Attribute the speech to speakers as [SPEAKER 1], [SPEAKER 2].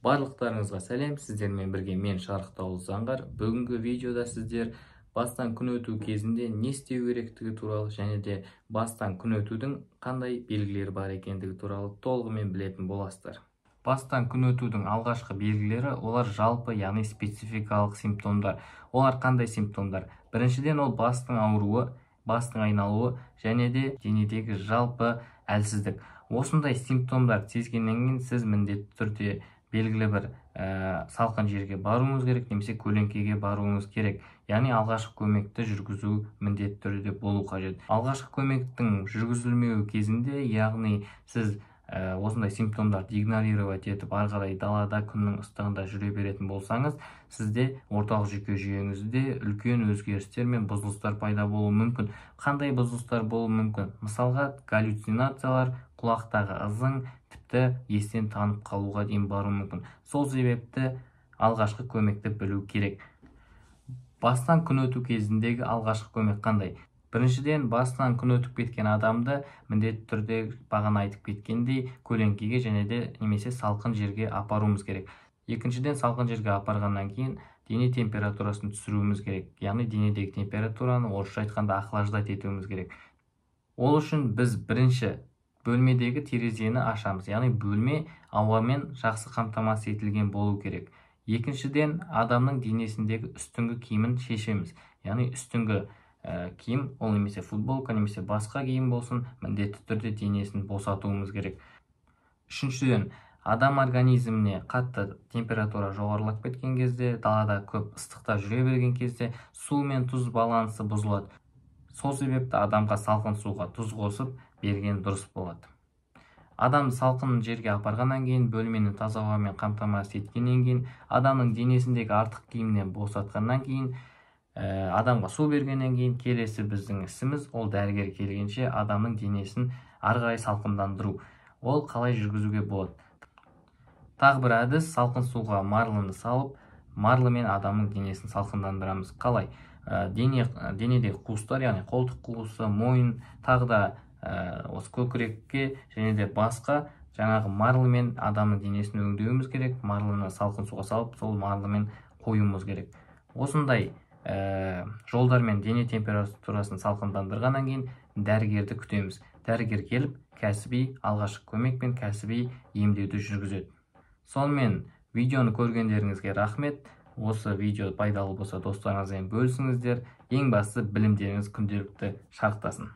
[SPEAKER 1] Барлықтарыңызға сәлем, сіздермен бірге мен Шарықтаулы Заңғар. Бүгінгі видеода сіздер бастан күн өту кезінде не істеу керектігі туралы және де бастан күн өтудің қандай белгілері бар екендігі туралы толығымен білетін боласыздар. Бастан күн өтудің алғашқы белгілері олар жалпы, яғни спецификалық симптомдар. Олар қандай симптомдар? Біріншіден, ол бастың ауруы, бастың айналуы және де денедегі жалпы әлсіздік. Осындай симптомдар сезгеннен кейін сіз міндетті түрде белгілі бір салқын жерге баруыңыз керек немесе көлеңкеге баруыңыз керек. Яғни алғашқы көмекті жүргізу міндетті түрде болу қажет. Алғашқы көмектің жүргізілмеуі кезінде, яғни сіз осындай симптомдарды игнорировать етіп, ары қарай далада күннің ыстығында жүре беретін болсаңыз, сізде орталық жүйке жүйеңізде үлкен өзгерістер мен бұзылыстар пайда болуы мүмкін. Қандай бұзылыстар болуы мүмкін? Мысалға, галлюцинациялар, құлақтағы ызың, тіпті естен танып қалуға дейін баруы мүмкін. Сол себепті алғашқы көмекті білу керек. Бастан күн өту кезіндегі алғашқы көмек қандай? Біріншіден, бастан күн өтіп кеткен адамды міндетті түрде бағана айтып кеткендей көлеңкеге және де немесе салқын жерге апаруымыз керек. Екіншіден, салқын жерге апарғаннан кейін дене температурасын түсіруіміз керек. Яғни денедегі температураны орысша айтқанда охлаждать етуіміз керек. Ол үшін біз бірінші бөлмедегі терезені ашамыз. Яғни бөлме ауамен жақсы қамтамасыз етілген болу керек. Екіншіден, адамның денесіндегі үстіңгі киімін шешеміз. Яғни үстіңгі киім, ол немесе футболка, немесе басқа киім болсын, міндетті түрде денесін босатуымыз керек. Үшіншіден, адам организміне қатты температура жоғарылап кеткен кезде, далада көп ыстықта жүре берген кезде су мен тұз балансы бұзылады. Сол себепті адамға салқын суға тұз қосып берген дұрыс болады. Адамды салқын жерге апарғаннан кейін, бөлмені таза ауамен қамтамасыз еткеннен кейін, адамның денесіндегі артық киімнен босатқаннан кейін, адамға су бергеннен кейін келесі біздің ісіміз ол дәрігер келгенше адамның денесін ары қарай салқындандыру. Ол қалай жүргізуге болады? Тағы бір әдіс, салқын суға марлыны салып, марлымен адамның денесін салқындандырамыз. Қалай? Денедегі қуыстар, яғни қолтық қуысы, мойын, тағы да осы көкірекке және де басқа жаңағы марлымен адамның денесін өңдеуіміз керек. Марлыны салқын суға салып, сол марлымен қоюымыз керек. Осындай жолдармен дене температурасын салқындандырғаннан кейін дәрігерді күтеміз. Дәрігер келіп, кәсіби алғашқы көмек пен кәсіби емдеуді жүргізеді. Сонымен, видеоны көргендеріңізге рахмет. Осы видео пайдалы болса, достарыңызбен бөлісіңіздер. Ең бастысы, білімдеріңіз күнделікті шарықтасын.